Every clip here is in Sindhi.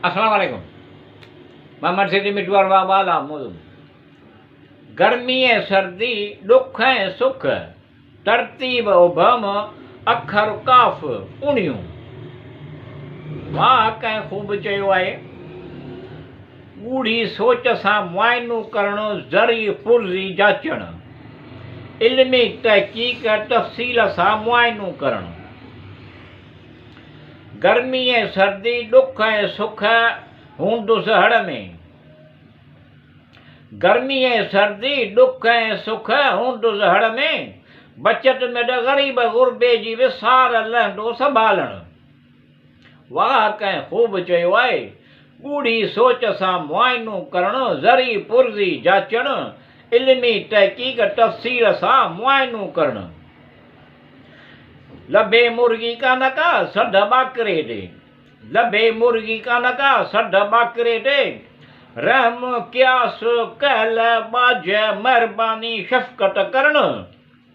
السلام عليڪم محمد سيدي مٺو ارباب بالا موضوع گرمي ۽ سردي ڏک ۽ سک ترتيب ابهم اکر ڪاف اڻيون واهه ڪنهن خوب چيو آهي ڳوڙهي سوچ سان معائنو ڪرڻ ذري پرزي جاچڻ علمي تحقيق تفصيل سان معائنو ڪرڻ گرمي ۽ سردي، ڏک ۽ سک هوندس هڙ ۾. گرمي ۽ سردي، ڏک ۽ سک هوندس هڙ ۾. بچت ميڏ غريب غربي جي به سار لهندو سنڀالڻ. واهه ڪنهن خوب چيو آهي. ڳوڙهي سوچ سان معائنو ڪرڻ، ذري پرزي جاچڻ، علمي تحقيق تفصيل سان معائنو ڪرڻ. لڀي مرغي ڪانه ڪا سڍ ٻاڪري ڏي. لڀي مرغي ڪانه ڪا سڍ ٻاڪري ڏي. رحم، قياس، ڪهل، ٻاجهه، مهرباني، شفقت ڪرڻ.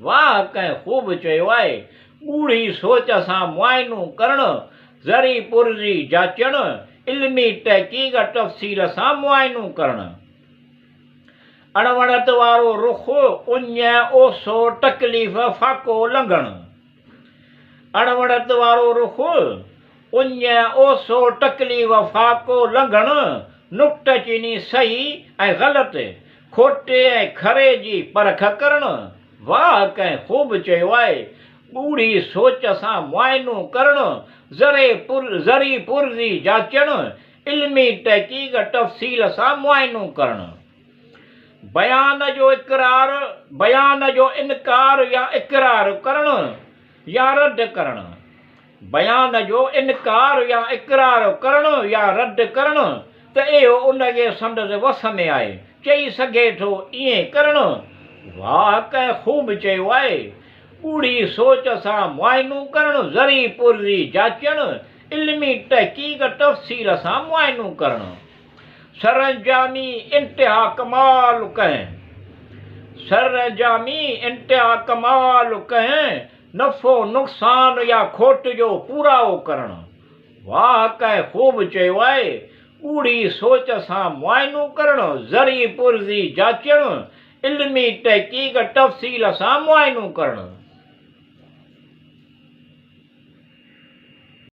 واهه ڪنهن خوب چيو آهي. ڳوڙهي سوچ سان معائنو ڪرڻ، ذري پرزي جاچڻ، علمي تحقيق تفصيل سان معائنو ڪرڻ. اڻوڻت وارو رخ، اڃ، اوسو، تڪليف، فاقو، لنگهڻ. اڻوڻت وارو رخ، اڃ، اوسو، تڪليف، فاقو، لنگهڻ، نڪته چيني صحيح ۽ غلط، کوٽي ۽ کري جي پرک ڪرڻ. واهه ڪنهن خوب چيو آهي، ڳوڙهي سوچ سان معائنو ڪرڻ، ذري ذري پرزي جاچڻ، علمي تحقيق تفصيل سان معائنو ڪرڻ. بيان جو اقرار، بيان جو انڪار يا اقرار ڪرڻ يا رد ڪرڻ. بيان جو انڪار يا اقرار ڪرڻ يا رد ڪرڻ ته اهو ان جي سندس وس ۾ آهي، چئي سگهي ٿو ائين ڪرڻ. واهه ڪنهن خوب چيو آهي. ڳوڙهي سوچ سان معائنو ڪرڻ، ذري پرزي جاچڻ، علمي تحقيق تفصيل سان معائنو ڪرڻ. سرانجامي انتها ڪمال ڪنهن. سرانجامي انتها ڪمال ڪنهن نفعو نقصان يا کوٽ جو پورائو ڪرڻ. واهه ڪنهن خوب چيو آهي، ڳوڙهي سوچ سان معائنو ڪرڻ، ذري پرزي جاچڻ، علمي تحقيق تفصيل سان معائنو ڪرڻ.